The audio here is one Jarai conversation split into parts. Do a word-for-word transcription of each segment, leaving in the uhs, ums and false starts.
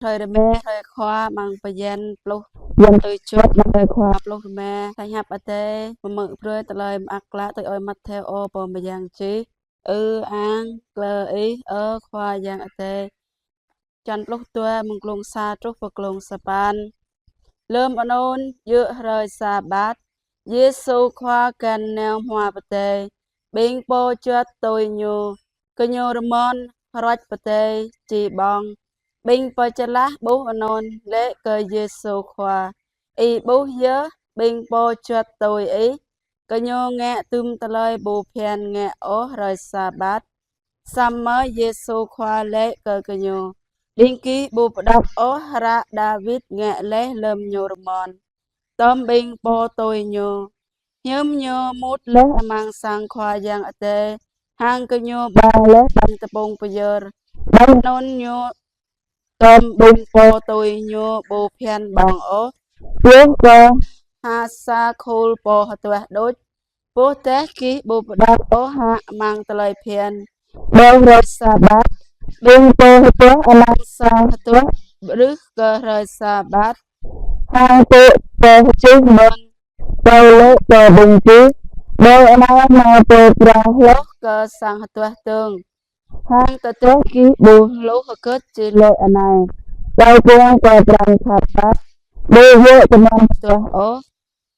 hrơi rơma, hrơi Khua amăng bơyan pluh, bơyan tui čuăt amăng hrơi Khua pluh rơma. Tơlơi hiăp Adai, mơ̆ng bruă tơlơi mơak klă tui ơi Mattheo pô mơyang čih. Ư ang kơ Ih, ơ Khua Yang Adai. Črăn pluh dua, mơ̆ng glông sa truh pơ glông sapăn. Lơm anŭn, djơ̆ hrơi Sabat, Yêsu Khua găn nao hmua pơdai, ƀing pô čuăt tui Ñu, gơñu rơmon hruač pơdai či ƀơ̆ng. Ƀing pơčơlah ƀuh anŭn laĭ kơ Yêsu Khua: Ih ƀuh yơh ƀing pô čuăt tui Ih, gơñu ngă dŭm tơlơi ƀu phiăn ngă ôh hrơi Sabat. Samơ̆ Yêsu Khua laĭ kơ gơñu: Ƀing gih ƀu pơđŏk ôh hră Dawid ngă laih lơm ñu rơmon tơm ƀing pô tui ñu: Hiư̆m ñu mŭt laih amăng sang Khua Yang Adai, hăng gơñu ƀang laih ƀăng tơpŭng pơyơr, ƀơi anŭn ñu tơm ƀing pô tui ñu ƀu phiăn ƀơ̆ng ôh, pioh kơ hă sa khul pô hơtuah đôč. Ƀôdah gih ƀu pơđŏk ôh hă amăng tơlơi phiăn, ƀơi hrơi Sabat, ƀing pô hơtuah amăng sang hơtuah ƀrưh kơ hrơi Sabat? Hăng tŭ pơčih mơ̆n Kâo laĭ kơ ƀing gih, ƀơi anai hmâo pô prŏng hloh kơ sang hơtuah dơ̆ng. Hăng tơdah gih ƀu hluh hơgĕt či laĭ anai: Kâo kiăng kơ pran khăp pap, ƀu djơ̆ kơnơ̆ng hơtuah ôh,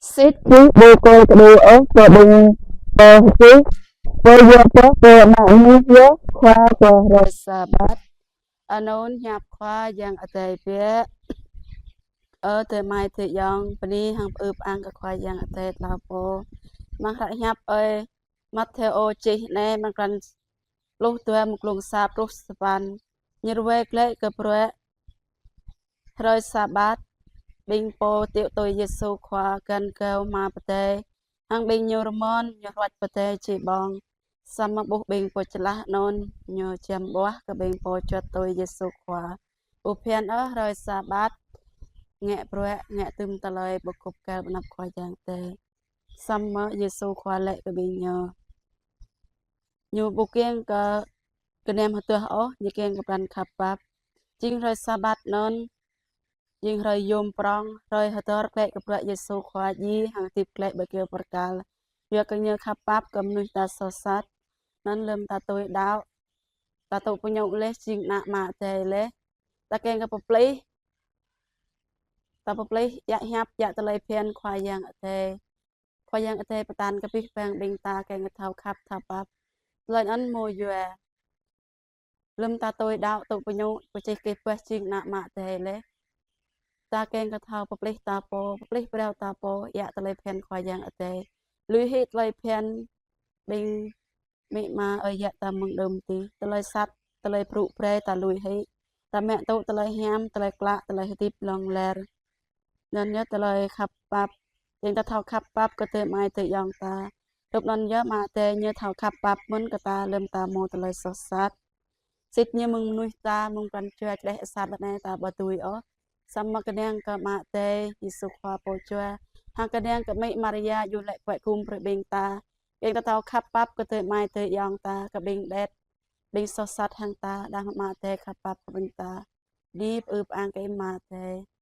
sĭt gih ƀu kơđi ôh kơ ƀing pô hơtuah, kơ yua kơ Pô Ană Mơnuih yơh Khua kơ hrơi Sabat. Anŭn hiăp Khua Yang Adai biă. Ơ adơi amai adơi ayŏng, bơni hăng pơư pơang kơ Khua Yang Adai tlâo pô. Amăng hră hiăp ơi Mattheo čih anai, amăng črăn pluh dua, mơ̆ng glông sa truh sapăn. Ñu ruai glaĭ kơ bruă hrơi Sabat, ƀing pô tiŏ tui Yêsu Khua găn gao hmua pơdai, hăng ƀing ñu rơmon, ñu hruač pơdai či ƀơ̆ng. Samơ̆ ƀuh ƀing pô čơlah anŭn, ñu čăm ƀuah kơ ƀing pô čuăt tui Yêsu Khua ƀu phiăn ôh hrơi Sabat ngă bruă, ngă dŭm tơlơi ƀu kŭp kăl ƀơi anăp Khua Yang Adai. Samơ̆ Yêsu Khua laĭ kơ ƀing ñu: Ñu ƀu kiăng kơ kơnơ̆ng hơtuah ôh, ñu kiăng kơ pran khăp pap. Jing hrơi Sabat anŭn, jing hrơi yôm prŏng, hrơi hơdơr glaĭ kơ bruă Yêsu Khua djai hăng hơdip glaĭ ƀơi kơyâo bơrkal. Yua kơ ñu khăp pap kơ mơnuih ta soh sat. Anŭn lơm ta tui đaŏ, ta tŭ pơñu laih jing ană Ama Adai laih, ta kiăng kơ pơplih, ta pơplih djă hiăp, djă tơlơi phiăn Khua Yang Adai. Khua Yang Adai pơtă kơ abih bang ƀing ta kiăng kơ thâo khăp thâo pap. Tơlơi anŭn mơ̆ yua lơm ta tui đaŏ, tŭ pơñu, pơčih kơ ƀuah jing ană Ama Adai laih, ta kiăng kơ thâo pơplih ta pô, pơplih phrâo ta pô djă tơlơi phiăn Khua Yang Adai. Lui hĭ tơlơi phiăn ƀing amĭ ama ơi yă ta mơ̆ng đưm tih, tơlơi sat, tơlơi brŭ brơi ta lui hĭ. Ta mă tŭ tơlơi hiam, tơlơi klă, tơlơi hơdip hlŏng lar. Anŭn yơh tơlơi khăp pap. Jing ta thâo khăp pap kơ adơi amai adơi ayŏng ta. Hrup anŭn yơh Ama Adai ñu thâo khăp pap mơ̆n kơ ta lơm ta hmâo tơlơi soh sat. Sĭt ñu mơ̆ng mơnuih ta, mơ̆ng pran jua čơđeh asar anai ta ƀu dưi ôh. Samơ̆ kơnơ̆ng kơ Ama Adai, Yêsu Khua pô jua, hăng kơnơ̆ng kơ amĭ Maria yua laĭ kuĕ gum brơi ƀing ta, ƀing ta thâo khăp pap kơ adơi amai adơi ayŏng ta, kơ ƀing đet, ƀing soh sat hăng ta, đang Ama Adai khăp pap kơ ƀing ta. Bơni pơư pơang kơ Ama Adai.